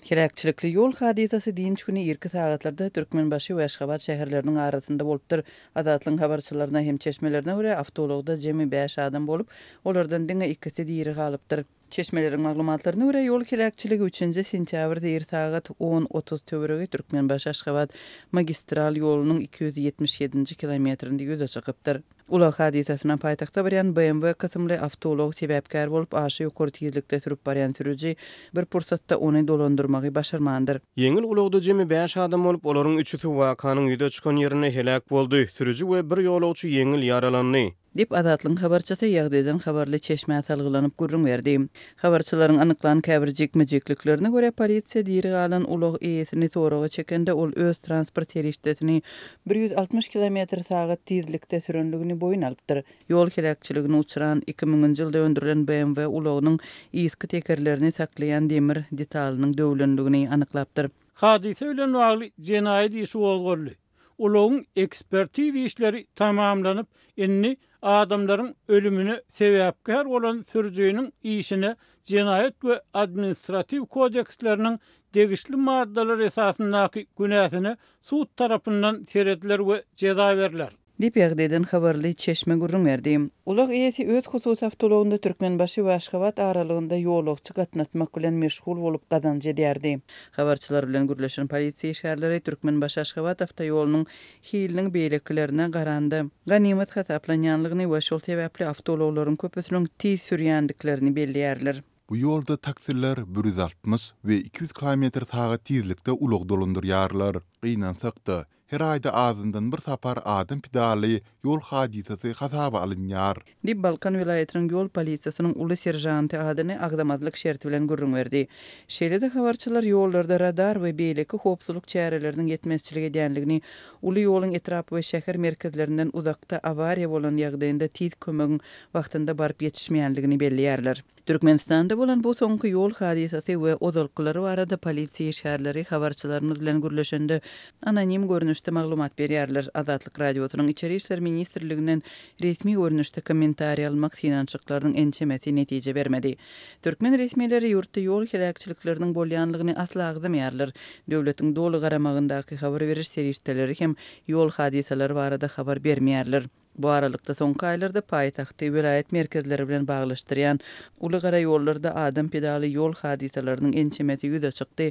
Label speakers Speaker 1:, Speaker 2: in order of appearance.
Speaker 1: Heläkçilikli ýol hadysasy dynç güni irki sagatlarda Türkmenbaşy we Aşgabat şäherleriniň arasynda bolupdyr. Azatlygyň habarçylaryna hem çeşmelerine görä, awtoulagda jemi bäş adam bolup, olardan diňe ikisi diri galypdyr. Çeşmeleriň maglumatlaryna görä, ýol heläkçiligi üçünji sentýabrda ir sagat on, 30 töweregi Türkmenbaşy-Aşgabat magistral ýolunyň 277-nji kilometrinde ýüze çykypdyr. Ulag hadysasyna paýtagta barýan BMW kysymly awtoulag sebäpkär bolup, aşa ýokary tizlikde sürüp barýan sürüji bir pursatda ony dolandyrmagy başarmandyr.
Speaker 2: Ýeňil ulagda jemi bäş adam bolup, olaryň üçüsi wakanyň ýüze çykan ýerinde heläk boldy, sürüji we bir ýolagçy ýeňil ýaralandy.
Speaker 1: Diýip, Azatlygyň habarçysy ýagdaýdan habarly çeşmä salgylanyp gürrüň berdi. Habarçylaryň anyklan käbir jikme-jikliklerine görä, polisiýa diri galan ulag eýesini soraga çekende, ol öz transport serişdesini 160 kilometr sagat tizlikde sürenligini boýun alypdyr. Ýol heläkçiligine uçran iki müňünji ýylda öndürilen BMW ulagynyň yzky tekerlerini saklaýan demir detalynyň döwlenligini anyklapdyr.
Speaker 3: Hadysa bilen bagly jenaýat işi gozgaldy. Ulagyň ekspertiza işleri tamamlanyp, indi adamlaryň ölümine sebäpkär bolan sürüjiniň işine Jenaýat we Administratiw kodeksleriniň degişli maddalary esasyndaky günäsine sud tarapyndan serediler we jeza berler.
Speaker 1: Diýip, ýagdaýdan habarly çeşme gürrüň berdi. Ulag eýesi öz hususy awtoulagynda Türkmenbaşy we Aşgabat aralygynda ýolagçy gatnatmak bilen meşgul bolup gazanç edýärdi. Habarçylar bilen gürleşen polisiýa işgärleri Türkmenbaşy-Aşgabat awtoýolunyň hiliniň beýlekilerine garanda ganymat hasaplanýanlygyny we şol sebäpli awtoulaglaryň köpüsiniň tiz sürýändiklerini belleýärler.
Speaker 4: Bu ýolda taksiler 160 we 200 kilometr sagat tizlikde ulag dolandyrýarlar. Gynansak-da, her aýda azyndan bir sapar adam pidaly ýol hadysasy hasaba alynýar.
Speaker 1: Diýip, Balkan welaýatynyň ýol polisiýasynyň uly seržanty adyny agzamazlyk şerti bilen gürrüň berdi. Şeýle-de habarçylar ýollarda radar we beýleki howpsuzlyk çäreleriniň ýetmezçilik edýänligini, uly ýoluň etrap we şäher merkezlerinden uzakda awariýa bolan ýagdaýynda tiz kömegiň wagtynda baryp ýetişmeýänligini belleýärler. Türkmenistanda bolan bu soňky ýol hadysasy we ozalkylary barada polisiýa işgärleri habarçylarymyz bilen gürleşende anonim görnüşde maglumat berýärler. Azatlyk Radiosynyň Içeri işler ministrliginden resmi görnüşde kommentariý almak synanyşyklarynyň ençemesi netije bermedi. Türkmen resmileri ýurtda ýol heläkçilikleriniň bolýanlygyny asla agzamaýarlar. Döwletiň doly garamagyndaky habar beriş serişdeleri hem ýol hadysalary barada habar bermeýärler. Bu aralykda, soňky aýlarda paýtagty welaýat merkezleri bilen baglaşdyrýan uly gara ýollarda adam pidaly ýol hadysalarynyň ençemesi ýüze çykdy.